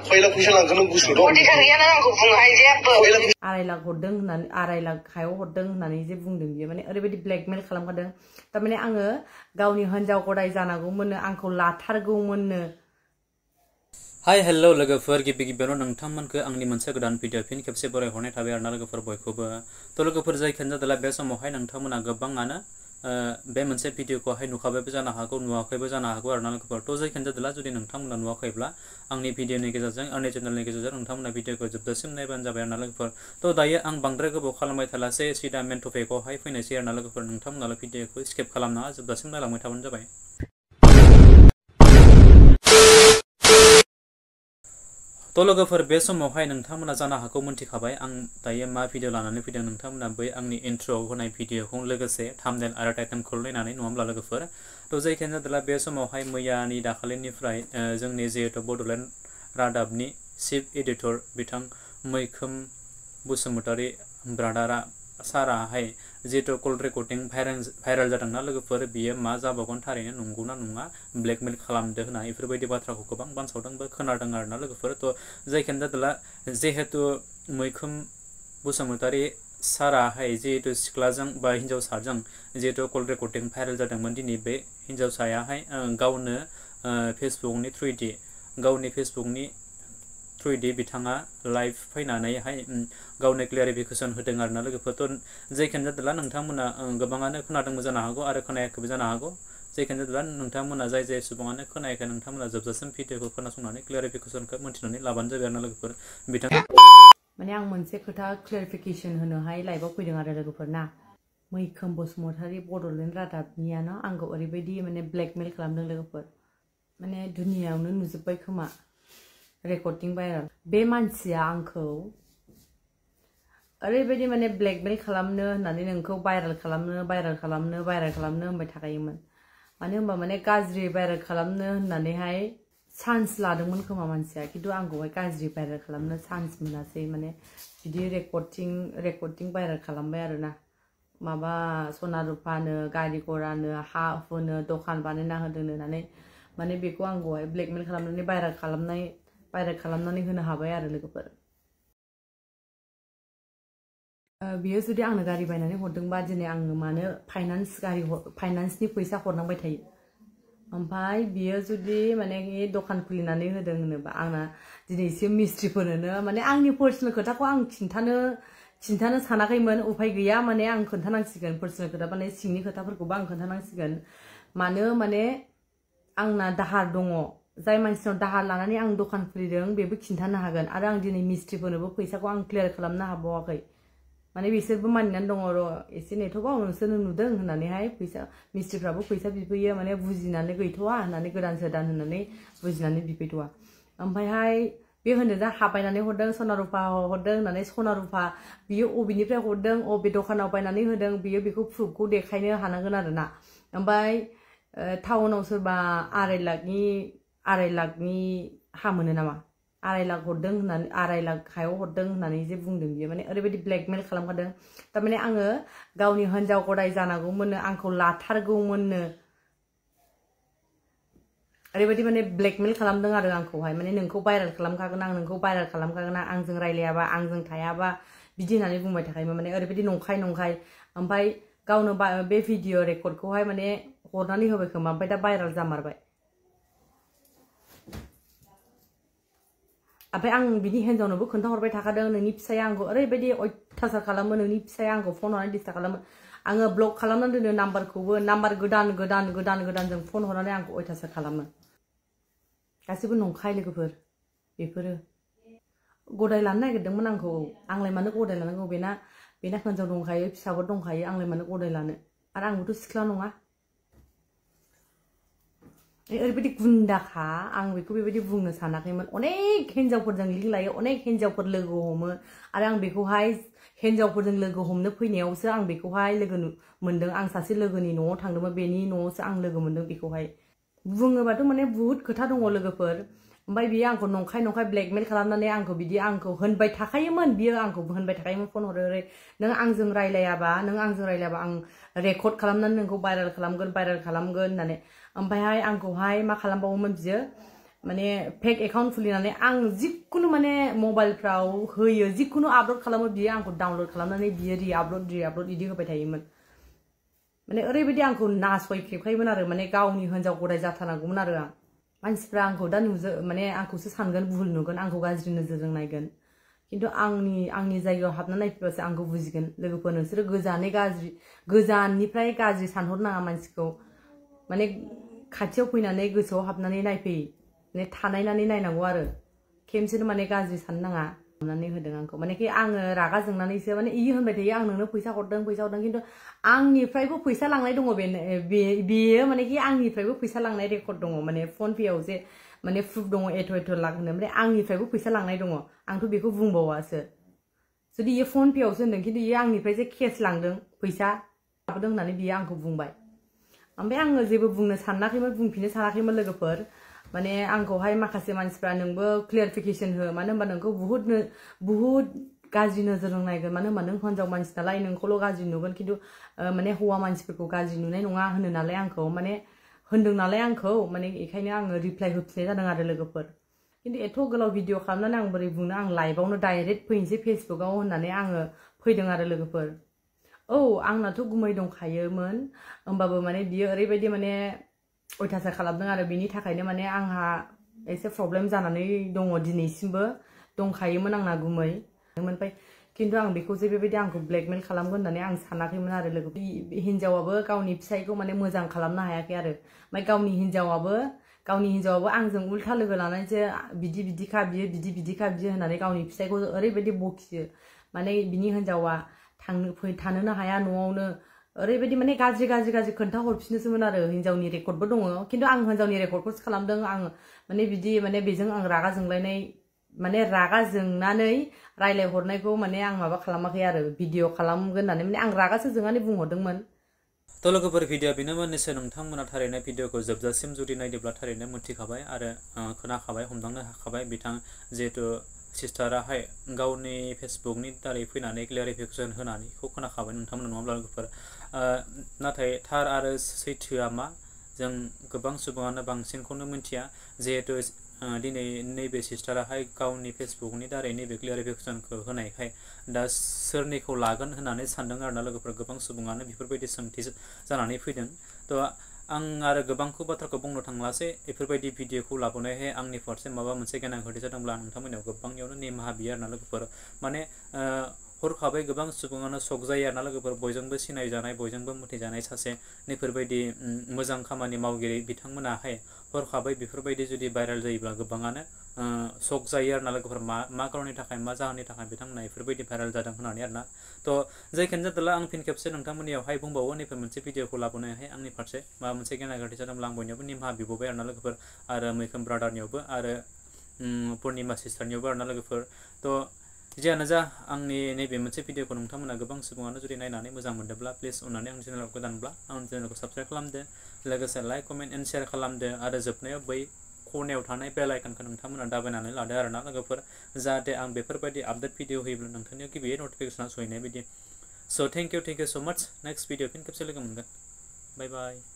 फैला फैसा लांगोन नों गुसु दं आराय लाख हरदों होननानै आराय लाख हायाव हरदों होननानै जे बुंदों बियो माने ओरैबायदि ब्लेकमेल खालामखादों थारमाने आङो गावनि हिनजाव गदाय जानांगौमोननो आंखौ लाथारगौमोननो। हाय हेलो लोगोफोर गिबि गिबियावनो नोंथांमोनखौ आंनि मोनसे गोदान भिडिअ फिन खेबसे बरायहरनाय थाबाय आरोना लोगोफोर बयखौबो। थ' लोगोफोर जायखियानो जादोला बे समावहाय नोंथांमोना गोबाङानो बे मोनसे भिडिअखौहाय नुखाबायबो जानो हागौ नुवाखैबो जानो हागौ आरोना लोगोफोर। थ' जायखियानो जादोला जुदि नोंथांमोना नुवाखैब्ला आंनि भिडिअनि गेजेरजों आंनि चेनेलनि गेजेरजों नोंथांमोना भिडिअखौ जोबजासिम नायबानो जाबाय आरोना लोगोफोर। थ' दायो आं बांद्राय गोबाव खालामबाय थालासै सिदा मेन टपिकआवहाय फैनोसै आरोना लोगोफोर। नोंथांमोनाल' भिडिअखौ स्किप खालामनाङा जोबजासिम नायलांबाय थाबानो जाबाय। तो लोगोफोर बे समावहाय नोंथांमोना जानो हागौ मोनथिखाबाय आं दायो मा भिडिअ लानानै फैदों। नोंथांमोना बै आंनि इन्ट्र'आव होनाय भिडिअखौ लोगोसे थाम्बनेल आरो टाइटेलखौ नायनानै नङा होमब्ला लोगोफोर। तो जायखियानो जादोला बे समावहाय मैयानि दाखालिनिफ्राय जोंनि जिहेतु बड'लेण्ड रादाबनि चिफ एडिटर बिथां मैखोम बसुमतारी ब्रादारा साराहाय जिहेतु कल रेकर्डिं भाइरेल जादोंना लोगोफोर बियो मा जाबावगोन थारैनो नंगौना नङा ब्लेकमेल खालामदो होनना बेफोरबायदि बाथ्राखौ गोबां बानसावदोंबो खोनादों आरोना लोगोफोर। तो जायखियानो जादोला जिहेतु मैखोम बसुमतारी साराहाय जिहेतु सिख्लाजों बा हिन्जावसाजों जिहेतु कल रेकर्डिं भाइरेल जादोंमोन दिनै बे हिन्जावसायाहाय गावनो फेसबुकनि थ्रुयैदि बिथाङा लाइभ फैनानैहाय गावनो क्लियारिफिकेसन होदों आरोना लोगोफोर। तो जायखियानो जादोला नोंथांमोना गोबाङानो खोनादोंबो जानो हागौ आरो खोनायाखैबो जानो हागौ। जायखियानो जादोला नोंथांमोना जाय सुबुङानो खोनायाखै नोंथांमोना जोबजासिम भिडिअखौ खोनासंनानै क्लियारिफिकेसनखौ मोन्थिनानै लाबानो जाबाय आरोना लोगोफोर। बिथां माने आं मोनसे खोथा क्लियारिफिकेसन होनोहाय लाइभआव फैदों आरो लोगोफोर ना। मैखोम बसुमतारी बड'लेण्ड रादाबनियानो आंखौ ओरैबायदि माने ब्लेकमेल खालामदों लोगोफोर माने दुनियायावनो नुजोब्बाय खोमा रेकर्डिं भाइरेल। बे मानसिया आंखौ ओरैबायदि माने ब्लेकमेल खालामनो होननानै नोंखौ भाइरेल खालामनो होनबाय थाखायोमोन। मानो होनबा माने गाज्रि भाइरेल खालामनो होननानैहाय चान्स लादोंमोन खोमा मानसिया खिन्थु आंखौहाय गाज्रि भाइरेल खालामनो चान्स मोनासै माने बिदि रेकर्डिं भाइरेल खालामबाय आरोना। माबा सना रुफानो गारि गरानो हा हुनो दखान बानायना होदोंनो होननानै माने बेखौ आंखौहाय ब्लेकमेल खालामनानै भाइरेल खालामनानै होनो हाबाय आरो लोगोफोर। बियो जुदि आंनो गारि बायनानै हरदोंबा दिनै आङो मानो फाइनान्सनि फैसा हरनांबाय थायो। ओमफ्राय बियो जुदि माने दखान खुलिनानै होदों होनोबा आंना दिनैसिम मिस्ट्रिफोरनो माने आंनि पार्सनेल खोथाखौ आं खिन्थानो सानाखैमोन उफाय गैया माने आं खोन्थानांसिगोन पार्सनेल खोथा माने सिंनि खोथाफोरखौबो आं खोन्थानांसिगोन। माने आंना दाहार दङ जाय मानसिनाव दाहार लानानै आं दखान खुलिदों बेबो खिन्थानो हागोन आरो आं दिनै मिस्ट्रिफोरनोबो फैसाखौ आं क्लियार खालामनो हाबावाखै। माने बिसोरबो मानिनानै दङ र' एसे नेथ'बाव नोंसोरनो नुदों होननानैहाय मिस्ट्रिफ्राबो फैसा बिफैयो माने बुजिनानै गैथ'वा होननानै गोदानसो दान होननानै बुजिनानै बिफैथ'वा। ओमफ्रायहाय बे होनदों दा हा बायनानै हरदों सना रुफा हरदों होननानै सना रुफा बियो अबेनिफ्राय हरदों अबे दखानाव बायनानै होदों बियो बेखौ प्रुफखौ देखायनो हानांगोन आरोना। ओमफ्राय टाउनाव सोरबा आराय लाखनि हा मोनो नामा आराय लाख हरदों होननानै आराय लाख हायाव हरदों होननानै जे बुंदों बियो माने ओरैबायदि ब्लेकमेल खालामखादों थारमाने आङो गावनि हिनजाव गदाय जानांगौमोननो आंखौ लाथारगौमोननो ओरैबायदि माने ब्लेकमेल खालामदों आरो आंखौहाय माने नोंखौ भाइरेल खालामखागोन आं नोंखौ भाइरेल खालामखागोन आंजों रायलायाबा आंजों थायाबा बिदि होननानै बुंबाय थाखायोमोन माने ओरैबायदि नंखाय ओमफ्राय गावनो बे भिडिअ रेकर्डखौहाय माने हरनानै होबाय खोमा ओमफ्राय दा भाइरेल जामारबाय। ओमफ्राय आं बिनि हिन्जावनोबो खोन्थाहरबाय थाखादों नोंनि फिसाया आंखौ ओरैबायदि अयथासार खालामो नोंनि फिसाया आंखौ फन हरनानै डिस्टार्ब खालामो आङो ब्लक खालामनानै दोनो नाम्बारखौबो नाम्बार गोदानजों फन हरनानै आंखौ अयथासार खालामो। गासिबो नंखाय लोगोफोर बेफोरो गदाय लानो नागिरदोंमोन आंखौ आंलाय मानो गदाय लानांगौ बेना हिन्जाव दंखायो फिसाफोर दंखायो आंलाय मानो गदाय लानो आरो आंबोथ' सिख्ला नङा। ओरैबायदि गुन्दाखा आं बेखौ बेबायदि बुंनो सानाखैमोन अनेक हिन्जावफोरजों लिंक लायो अनेक हिन्जावफोर लोगो हमो आरो आं बेखौहाय हिन्जावफोरजों लोगो हमनो फैनायावसो आं बेखौहाय लोगो मोनदों। आं सासे लोगोनि न'आव थांदोंमोन बेनि न'आवसो आं लोगो मोनदों बेखौहाय बुङोबाथ' माने बुहुत खोथा दङ लोगोफोर। ओमफ्राय बियो आंखौ नंखाय ब्लेकमेल खालामनानै आंखौ होनबाय थाखायोमोन बियो आंखौ होनबाय थाखायोमोन फन हरै नों आंजों रायलायाबा आं रेकर्ड खालामनानै नोंखौ भाइरेल खालामगोन होननानै। ओमफ्रायहाय आंखौहाय मा खालामबावोमोन बियो माने फेक एकाउन्ट खुलिनानै आं जिखुनु माने मबाइलफ्राव होयो जिखुनु आपल'ड खालामो बियो आंखौ डाउनल'ड खालामनानै बियो रि-आपल'ड इदि होबाय थायोमोन माने ओरैबायदि आंखौ नासयखेबखायोमोन आरो माने गावनि हिन्जाव गदाय जाथारनांगौमोन आरो आं मानसिफ्रा आंखौ दा माने आंखौसो सानगोन भुल नुगोन आंखौ गाज्रि नोजोरजों नायगोन खिन्थु आंनि जायगायाव हाबना नायफैबासो आंखौ बुजिगोन लोगोफोर नोंसोरो गोजाननिफ्राय गाज्रि सानहरनाङा मानसिखौ माने खाथियाव फैनानै गोसोआव हाबनानै नायफै माने थानायनानै नायनांगौ आरो खेमसेनो माने गाज्रि साननो नाङा खालामनानै होदों आंखौ माने कि आङो रागा जोंनानैसो माने इयो होनबाय थायो आं नोंनो फैसा हरदों खिन्थु आंनिफ्रायबो फैसा लांनाय दङ बेयो माने कि आंनिफ्रायबो फैसा लांनाय रेकर्ड दङ माने फन पेआव जे माने प्रुफ दङ एथ' लाख होनो माने आंनिफ्रायबो फैसा लांनाय दङ आंथ' बेखौ बुंबावासो जुदि इयो फन पेआवसो होनदों खिन्थु इयो आंनिफ्राय जे केस लांदों फैसा लाबोदों होननानै बियो आंखौ बुंबाय ओमफ्राय आङो जेबो बुंनो सानाखैमोन बुंफिननो सानाखैमोन लोगोफोर माने आंखौहाय माखासे मानसिफ्रा नोंबो क्लियारिफिकेसन हो मानो होनबा नोंखौ बुहुद गाज्रि नोजोरजों नायगोन मानो होनबा नों हिन्जाव मानसि नालाय नोंखौल' गाज्रि नुगोन खिन्थु माने हौवा मानसिफोरखौ गाज्रि नुनाय नङा होनो नालाय आंखौ माने होनदों नालाय आंखौ माने बेखायनो आङो रिप्लाइ होफिननाय जादों आरो लोगोफोर खिन्थु एथ' गोलाव भिडिअ खालामनानै आं बोरै बुंनो आं लाइभआवनो डाइरेक्ट फैनोसै फेसबुकआव होननानै आङो फैदों आरो लोगोफोर औ आंनाथ' गुमै दंखायोमोन होमबाबो माने बियो ओरैबायदि माने अयथासार खालामदों आरो बिनि थाखायनो माने आंहा एसे प्रब्लेम जानानै दङ दिनैसिमबो दंखायोमोन आंना गुमै ओमफ्राय खिन्थु आं बेखौ जे बेबायदि आंखौ ब्लेकमेल खालामगोन होननानै आं सानाखैमोन आरो लोगो हिन्जावाबो गावनि फिसायखौ माने मोजां खालामनो हायाखै आरो ओमफ्राय गावनि हिन्जावाबो आंजों उल्था लोगो लानानैसो बिदिखा बियो बिदिखा बियो होननानै गावनि फिसायखौ ओरैबायदि बखियो माने बिनि हिन्जावा थानोनो हाया न'आवनो ओरैबायदि माने गाज्रि खोन्था हरफिनोसोमोन आरो हिन्जावनि रेकर्डबो दङ खिन्थु आं हिन्जावनि रेकर्डखौसो खालामदों आं माने माने बेजों आं रागा जोंलायनाय माने रागा जोंनानै रायलायहरनायखौ माने आं माबा खालामाखै आरो भिडिअ खालामगोन होननानै माने आं रागासो जोंनानै बुंहरदोंमोन थ' लोगोफोर भिडिअ बेनो मोननैसो नोंथांमोना थारैनो भिडिअखौ जोबजासिम जुदि नायदोंब्ला थारैनो मोनथिखाबाय आरो खोनाखाबाय हमदांनो हाखाबाय बिथां जिहेतु सिस्टाराहाय गावनि फेसबुकनि दारै फैनानै क्लियारिफिकेसन होनानैखौ खोनाखाबाय नोंथांमोना नङाब्ला लोगोफोर नाथाय थार आरो सैथोआ मा जों गोबां सुबुङानो बांसिनखौनो मिथिया जिहेतु दिनै नैबे सिस्टाराहाय गावनि फेसबुकनि दारै नैबे क्लियारिफिकेसनखौ होनायखाय दा सोरनिखौ लागोन होननानै सानदों आरोना लोगोफोर गोबां सुबुङानो बेफोरबायदि सोंथि जानानै फैदों थ' आं आरो गोबांखौ बाथ्राखौ बुंनो थांलासै बेफोरबायदि भिडिअखौ लाबोनायहाय आंनि फारसे माबा मोनसे गोनांथि जादोंब्ला नोंथांमोननियाव गोबांनियावनो निमाहा बियो आरोना लोगोफोर माने हरखाबै गोबां सुबुङानो शक जायो आरोना लोगोफोर बयजोंबो सिनायजानाय बयजोंबो मिथिजानाय सासे नैफोरबायदि मोजां खामानि मावगिरि बिथांमोनाहाय हरखाबै बेफोरबायदि जुदि भाइरेल जायोब्ला गोबाङानो शक जायो आरोना लोगोफोर मा खारननि थाखाय मा जाहोननि थाखाय बिथांमोना बेफोरबायदि भाइरेल जादों होननानै आरोना थ' जायखियानो जादोंला आं फिन खेबसे नोंथांमोननियावहाय बुंबावो नैफोर मोनसे भिडिअखौ लाबोनायहाय आंनि फारसे माबा मोनसे गोनांथि जादोंब्ला आं बयनियावबो निमाहा बिबावबाय आरोना लोगोफोर आरो मैखोम ब्रादारनियावबो आरो पुर्निमा सिस्टारनियावबो आरोना लोगोफोर थ' जियानो जा आंनि नैबे मोनसे भिडिअखौ नोंथांमोना गोबां सुबुङानो जुदि नायनानै मोजां मोनदोंब्ला प्लिज अननानै आंनि चेनेलाव गोदानब्ला आंनि चेनेलखौ साबस्क्राइब खालामदो लोगोसे लाइक कमेन्ट एन्ड शेयार खालामदो आरो जोबनायाव बै खनायाव थानाय बेल आइकनखौ नोंथांमोना दाबायनानै लादो आरोना लोगोफोर जाहाथे आं बेफोरबायदि आपडेट भिडिअ होयोब्ला नोंथांनियाव गिबियै नटिफिकेसना सहैनाय बायदि स' थेंक इउ स' माच नेक्स्ट भिडिअ फिन खेबसे लोगो मोनगोन बाय बाय